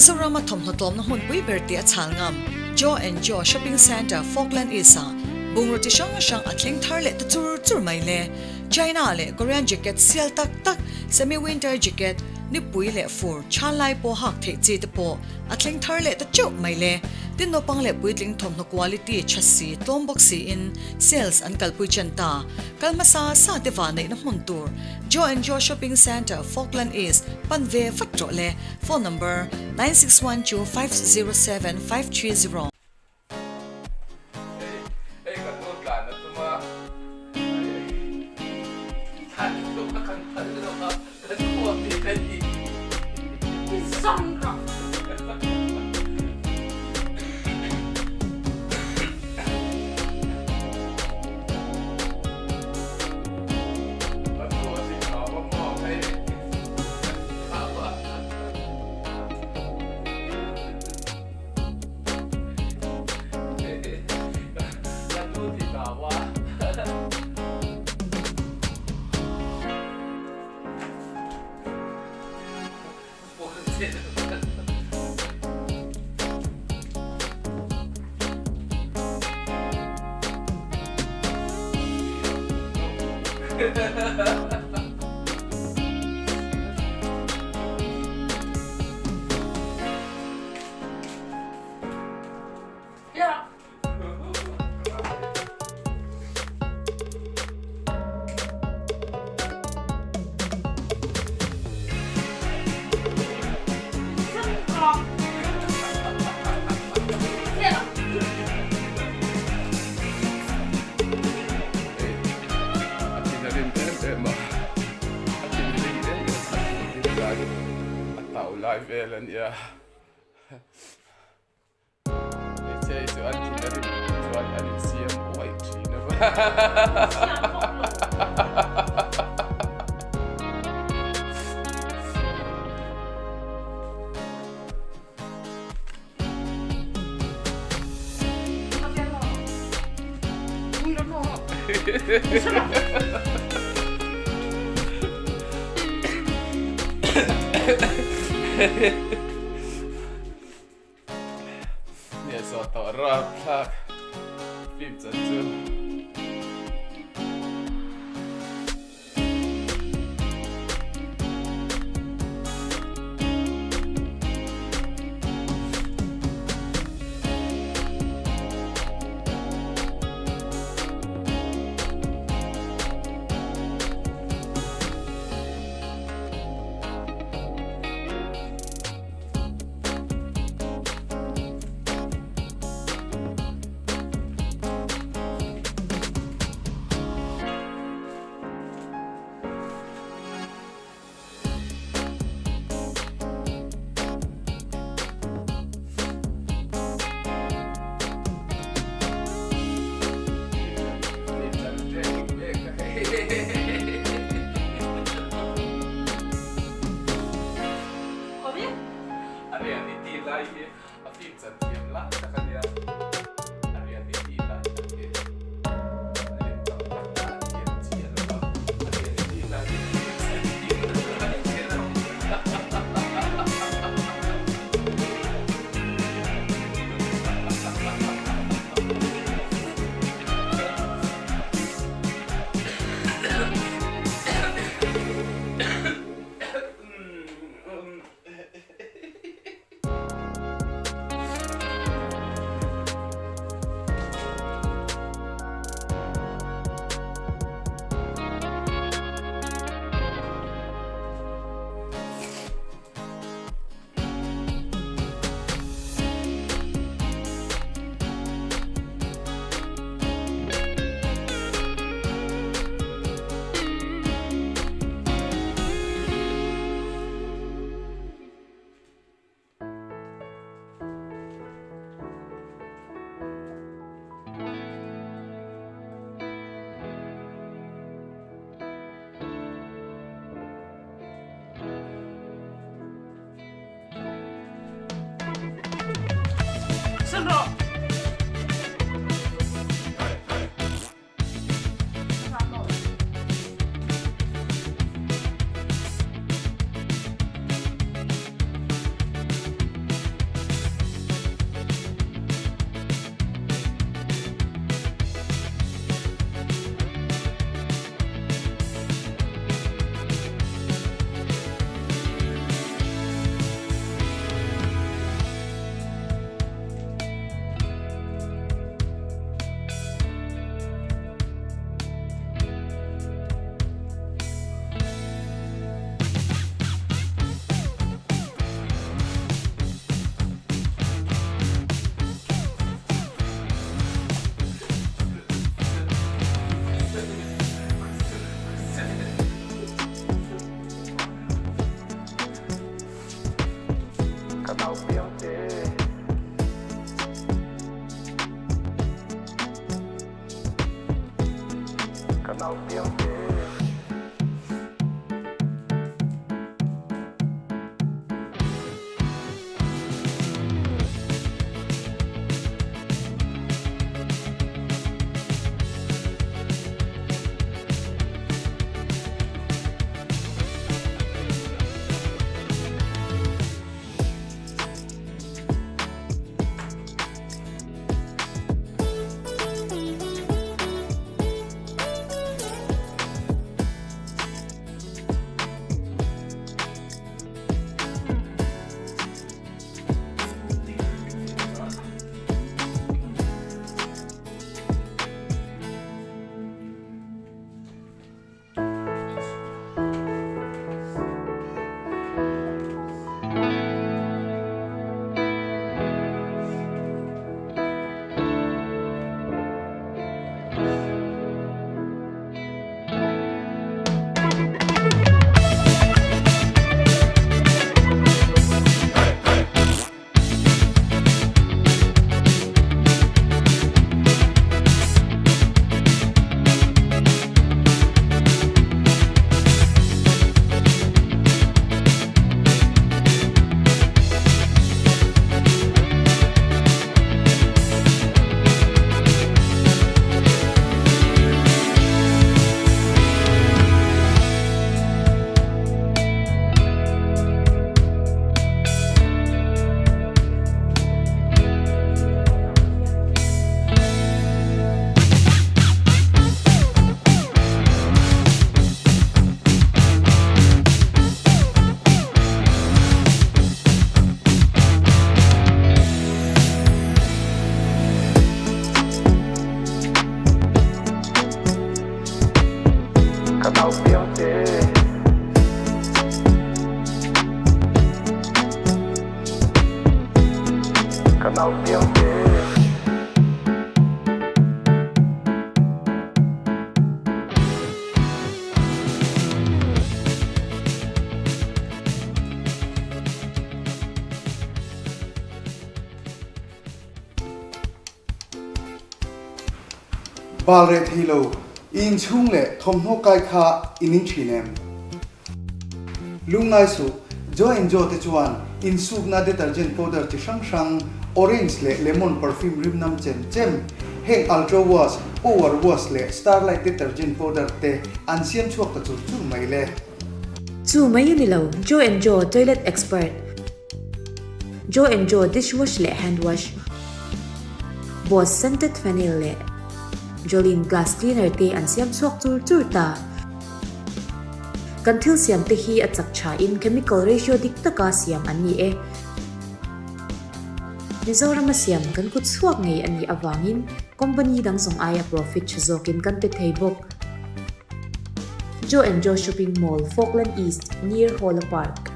Mizorama thawmhnaw tlawmna hmunpui ber tih a chhal ngam Joe and Joe Shopping Centre, Falkland East-ah bungraw chi hrang hrang a thleng thar leh ta chur chur mai le. China leh Korean jacket sial tak tak, semi-winter jacket, nipui leh fur chhan lai pawh hak theih chi te pawh a thleng thar leh ta teuh mai le. Tin naupang leh puitling thawmhnaw quality tha si tlawm bawk siin sales an kalpui chen ta. Kal hmasa sa te vahneihna hmun tur Joe and Joe Shopping Centre, Falkland East, pan ve vat rawh le. Phone number, 961250 7530. Hei kan nu tlan a tum a, tlan a tum a kan phal lo a, kan khuap hi ka ni. I zam rawh. Kan nu a ti thau a maw hei. A thin a rim em em a, a thin a rim em em a thin a rim a tau lai vel a nia. Hmeichhia hi chu an thin a rim chuan an insiam uaih thin a va. Nia saw tawh rapthlak film chan chu. A reality lai hi a film chan thiam lai tak a nia. A reality lai tak hi a lem tam tak tak a thiam chiah lo va, a reality lai hi a film chan thiam lai kher a ni. Bal reh thei lo, i innchung leh thawmhnaw kai kha i ning thin em? Lungngai suh, Joe and Joe te chuan insukna detergent powder chi hrang hrang, orange leh lemon perfume rimnam chem chem, heng Ultra Wash, Power Wash leh Starlight detergent powder te an siam chhuak ta chur chur mai le. Chu mai a ni lo, Joe and Joe toilet expert, Joe and Joe dishwash leh hand wash, Boss scented phenyl leh Jolene glass cleaner te an siam chhuak chur chur ta. Kan thil siam te hi a chak tha in chemical ratio dik taka siam an ni e. Mizorama siam kan kut chhuak ngei a nih avangin company dang zawng aia profit tha zawkin kan pe thei bawk. Joe and Joe Shopping Mall, Falkland East, near Hawla Park.